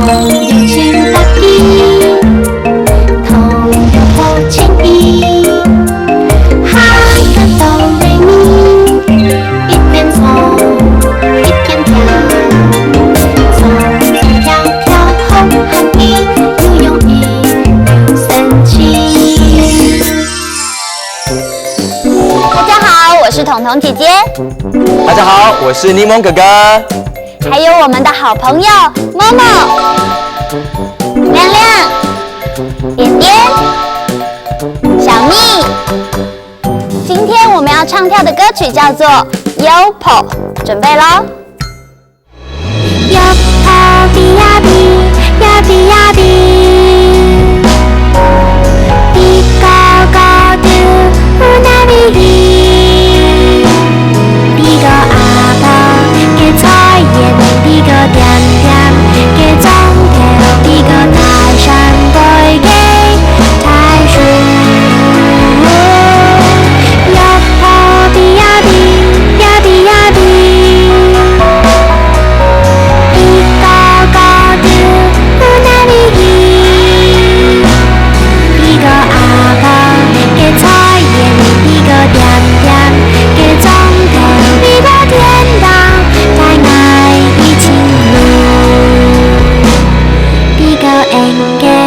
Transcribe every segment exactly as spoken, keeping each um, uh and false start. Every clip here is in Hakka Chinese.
朋友請打機，通通好建議。哈卡哆來咪，一邊唱一邊跳，唱唱跳跳好happy，又容易又生趣。大家好，我是彤彤姐姐。大家好，我是檸檬哥哥。还有我们的好朋友默默、亮亮、点点、小蜜。今天我们要唱跳的歌曲叫做《Yo Po》，准备喽。 Yo po bi ya bi, ya bi ya bi. Bi ko ko tu, u na bi hi. Bi ko a po, ke choi yen, bi ko tiam tiam, ke chong teo, bi ko tai shan poi ke tai shu. Yo po bi ya bi, ya bi ya bi. Bi ko ko tu, u na bi hi. Bi ko a po, ke choi yen, bi ko tiam tiam, ke chong teo, bi ko tien tang, tai ngai hi ching lu. Bi ko en ke,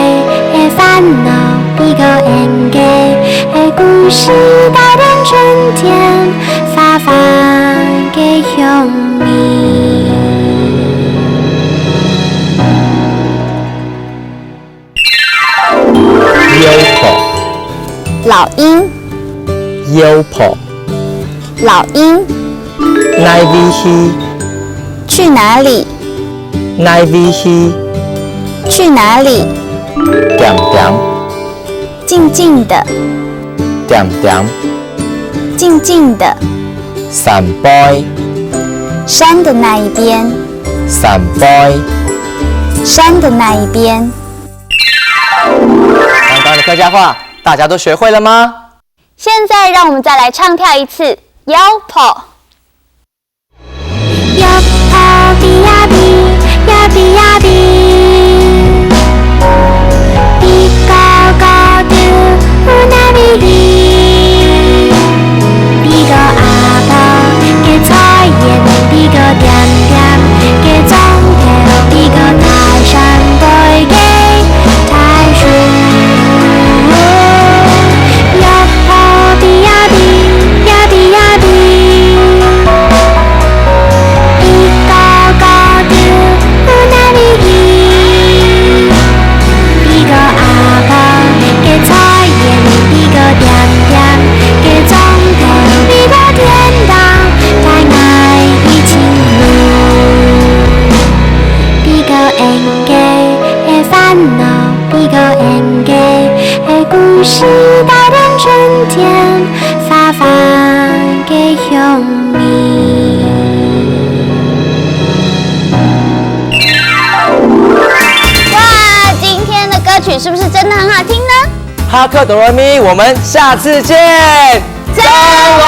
e fan nao, bi ko en ke, e故事带点春天，发发个香味。 Yo po. 老鹰。 Yo po. 老鹰。 Nai vi hi. 去哪里？ Nai vi hi. 去哪里？ Tiam tiam. 静静的。 Tiam tiam. 静静的。 San poi. 山的那一边。 San poi. 山的那一边。 刚刚的客家话，大家都学会了吗？现在让我们再来唱跳一次《Yo Po》。 Yo po bi ya bi, ya bi ya bi. Bi ko ko tu, u na bi hi. Bi ko a po, ke choi yen, bi ko tiam tiam, ke chong teo, bi ko tai shan poi ke tai shu. Yo po bi ya bi, ya bi ya bi. Bi ko ko tu, u na bi hi. Bi ko a po, ke choi yen, bi ko tiam tiam, ke chong teo, bi ko tien tang, tai ngai hi ching lu. Bi ko en ke, e fan nao, bi ko en ke, e故事带点春天，发发个香味。哇，今天的歌曲是不是真的很好听呢？哈克哆来咪，我们下次见。再会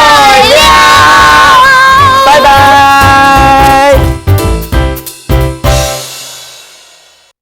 了。拜拜。